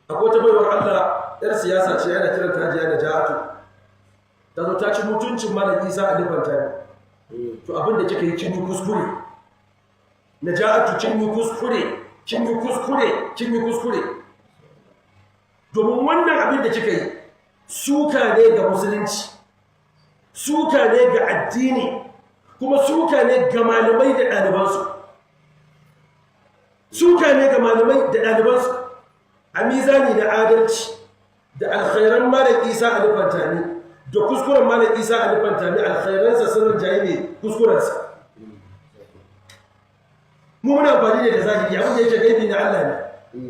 Akwai wata baiwar Allah, yar siyasa ce, yana kiranta Hajiya Naja'atu. Ta zo ta ci mutuncin Malam Isa Ali Fantami. To, abin da kika yi, kin yi kuskure, Naja'atu. Kin yi kuskure, kin yi kuskure, kin yi kuskure, domin wannan abin da kika yi suka ne ga Musulunci, suka ne ga addini, kuma suka ne ga malamai da ɗalibansu, suka ne ga malamai da ɗalibansu. A mizani da adalci, da alkhairan Malam Isa Ali Fantami da kuskuren Malam Isa Ali Fantami, alkhairansa sun rinjaye ne kuskurensa. Mu muna amfani ne da zahiri, abin da yake gaibi na Allah ne.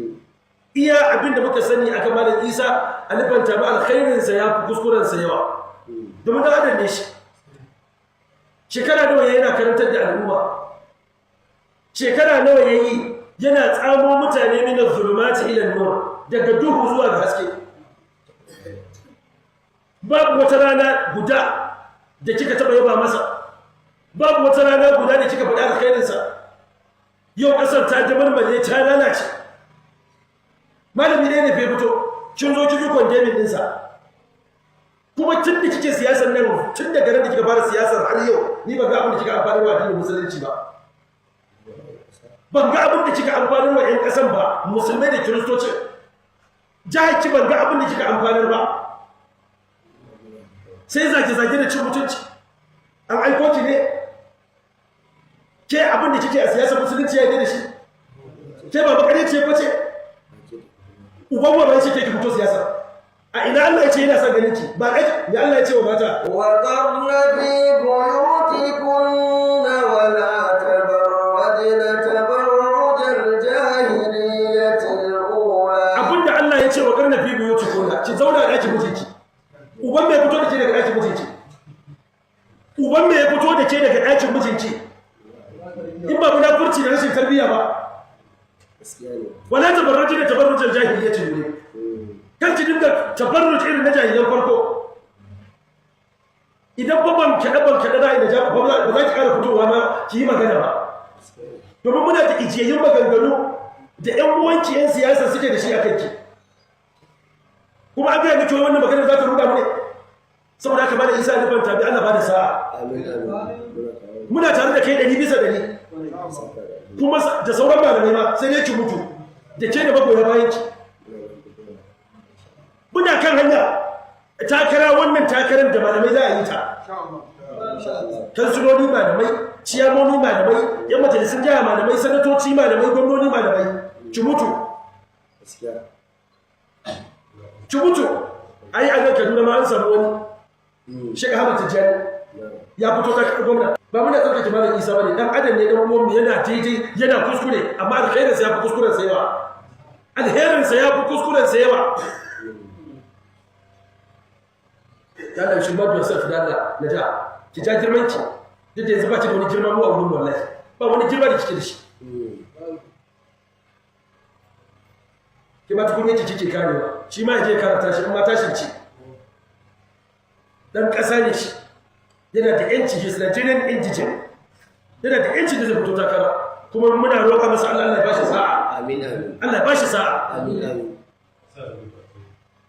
Iya abin da muka sani akan Malam Isa Ali Fantami, alkhairinsa ya fi kuskurensa yawa, domin da adam ne shi. Shekara nawa yana karantar da al'umma? Shekara nawa yayi yana tsamo mutane من الظلمات إلى النور, daga duhu zuwa ga haske? Babu wata rana guda da kika taba yaba masa, babu wata rana guda da kika faɗa alkhairinsa. Yau ƙasar ta damarmale, ta lalace, malami ɗaya ne bai fito, kin zo kiki condemning ɗinsa. Kuma tun da kike siyasar nan, tun daga ran da kika fara siyasar har yau, ni ban ga abin da kika amfani wa addinin Musulunci ba, ban ga abin da kika amfanar wa 'yan ƙasan ba, Musulmai da Kiristoci. Jihar ki, ban ga abin da kika amfanar ba, sai zage-zage da cin mutunci. An aiko ki ne? Ke, abin da kike a siyasar Musulunci ya yi da shi? Ke ba bakare ce ba ce? Uban wa bai ce ke ki fito siyasa? A ina Allah ya ce yana son ganin ki? Ba kai me Allah ya ce wa mata? وقرن في بيوتكن ولا تبرجن تبرج الجاهلية الأولى. Abinda Allah ya ce, وقرن في بيوتكن, ki zauna a ɗakin mijinki. Uban me fito da ke daga ɗakin mijinki? Uban me ya fito da ke daga ɗakin mijinki, in ba munafurci da rashin tarbiyya ba? ولا تبرجن تبرج الجاهلية ne. Kan ki dinga tabarruj irin na jahilan farko. Idan ba ban kaɗe ban kaɗe za a yi da ja, ba za ki ƙara fitowa ma ki yi magana ba, domin muna da ijiyayyun maganganu da 'yan uwanki 'yan siyasa suke da shi a kanki. Kuma an gaya miki wannan maganar za ta ruɗa mu ne. Saboda haka, Malam Isa Ali Fantami, Allah ba da sa'a. Amin, amin. Muna tare da kai 100%, kuma da sauran malamai ma, sai dai ki mutu da ke da magoya bayan ki. Muna kan hanya. Takara, wannan takarar da malamai za a yi ta, kansuloli malamai, ciyamomi malamai, yan majalisun jiha malamai, sanatoci malamai, gwamnoni malamai. Ki mutu, ki mutu. Ai a nan Kaduna ma an samu wani, Sheikh Ahmad Tijjani, ya fito ta gwamna. Ba muna tsarkake Malam Isa bane, dan adam ne, dan uwanmu, yana daidai, yana kuskure, amma alkhairinsa ya fi kuskuren sa yawa, alherinsa ya fi kuskuren sa yawa. Ya Allah shi mabu yourself da Allah. Na ja ki ja girman ki, duk da yanzu ba ki da wani girma mu a wurin, wallahi ba wani girma da kike da shi. Ki ma tukunya ki kike karewa, shi ma ya je karanta shi in ma tashin ci. Dan ƙasa ne shi, yana da yanci, he is Nigerian indigene, yana da yanci da zai fito takara. Kuma muna roƙa masa Allah, Allah ya bashi sa'a. Amin, amin. Allah ya bashi sa'a. Amin, amin.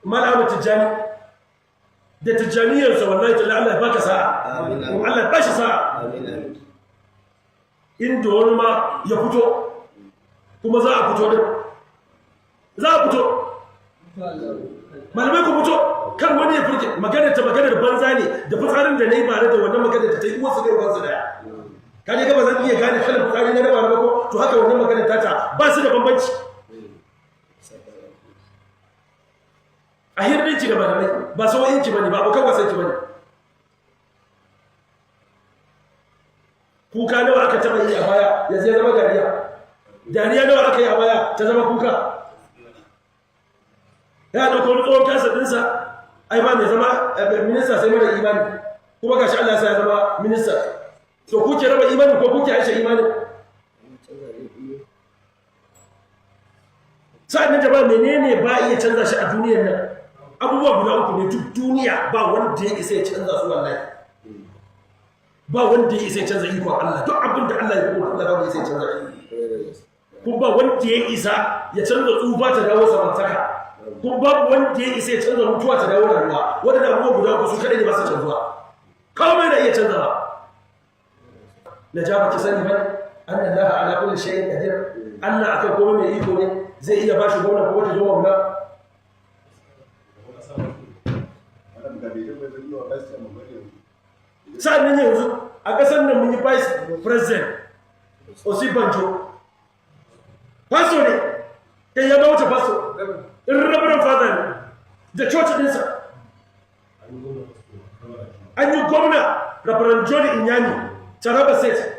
Malam Ahmad Tijjani da Tijjaniyarsa, wallahi talla Allah ya baka sa'a. Amin, amin. Kuma Allah ya bashi sa'a. Amin, amin. Inda wani ma ya fito, kuma za a fito din, za a fito. Malamai, ku fito, kan wani ya furke maganar ta. Maganar banza ne da fitsarin da na yi bare da wannan maganar ta yi uwarsu da uwansu daya. Ka je gaba, zan iya gane kalan fitsari na raba ko? To, haka wannan maganar ta ba su da bambanci. A hirɗinki da malamai, ba sau'inki bane, ba abokan wasanki bane. Kuka nawa aka taɓa yi a baya, yanzu ya zama dariya? Dariya nawa aka yi a baya ta zama kuka? Ya ɗauko wani tsohon kasa ɗinsa, ai ba mai zama minista sai mara imani. Kuma gashi Allah ya sa ya zama minista. To, kuke raba imani ko kuke aisha imani? Sa'an nan jama'a, menene ba iya canza shi a duniyar nan? Abubuwa guda uku ne duk duniya ba wanda ya isa ya canza su. Wallahi ba wanda ya isa ya canza ikon Allah. Duk abin da Allah ya kuma, Allah ba wanda ya isa ya canza shi. Kuma ba wanda ya isa ya canza tsufa ta dawo samartaka. Kuma babu wanda ya isa ya canza mutuwa ta dawo rayuwa. Waɗannan abubuwan guda uku su kaɗai ne ba su canzuwa. Komai na iya canzawa. Na ja baki sani ba anna Allah ala kulli shay'in qadir. Allah akan komai mai iko ne, zai iya bashi gwamna ko wata zuwa gwamna. Sa'an yanzu a ƙasar nan mun yi vice president Osibanjo. Pastor ne, kai ya bauta pastor, reverend father ne da coci ɗinsa. An yi gwamna Reverend John Inyani, Taraba State.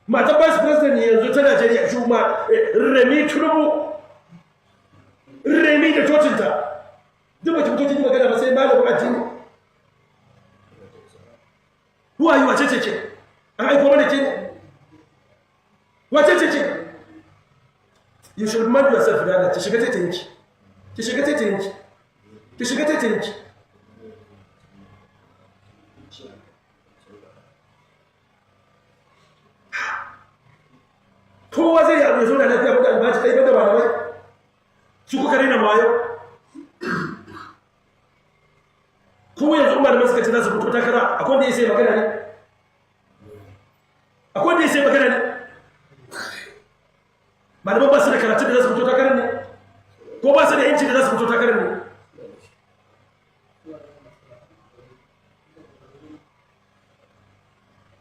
Matan vice president ne yanzu ta Najeriya shi ma Remi Tinubu. Remi da cocinta. Duk ba ki fito kin yi magana ba sai malamin addini. Who are you? Wace ce ke? An aiko mana ke ne? Wace ce ke? You should mind yourself da ki shiga taitayinki. Ki shiga taitayinki. Ki shiga taitayinki. Kowa zai yi abu ya zo da lafiya bada albashi kai bada malamai. Su kuka rena mayo. Ko yanzu malamai suka ce za su fito takara, akwai wanda ya sai magana ne? Akwai wanda ya sai magana ne? Malaman ba su da karatu da za su fito takarar ne? Ko ba su da yanci da za su fito takarar ne?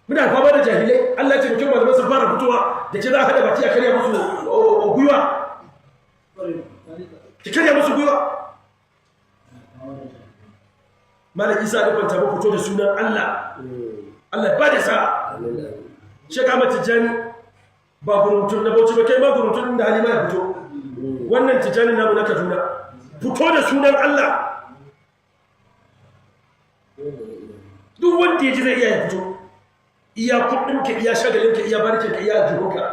Muna fama da jahilai, Allah ya taimake malaman sun fara fitowa da ke za a haɗa baki a karya musu gwiwa. Ki karya musu gwiwa. Malam Isa da kwanta ba fito da sunan Allah. Allah ba da sa'a. Sheikh Ahmad Tijjani ba guruntun na Bauchi ba, kai ma guruntun da Halima ya fito. Wannan Tijjani namu na Kaduna. Fito da sunan Allah. Duk wanda ya ji zai iya ya fito. Iya kuɗinka, iya shagalinka, iya barkinka, iya aljihunka.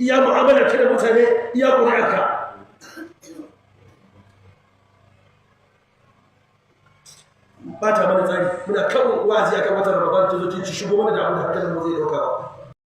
Iya mu'amalarka da mutane, iya ƙuri'arka. Bata mana tsari, muna kan wa'azi akan watan Ramadan ta zo ki shigo mana da abin da hankalin mu zai dauka ba.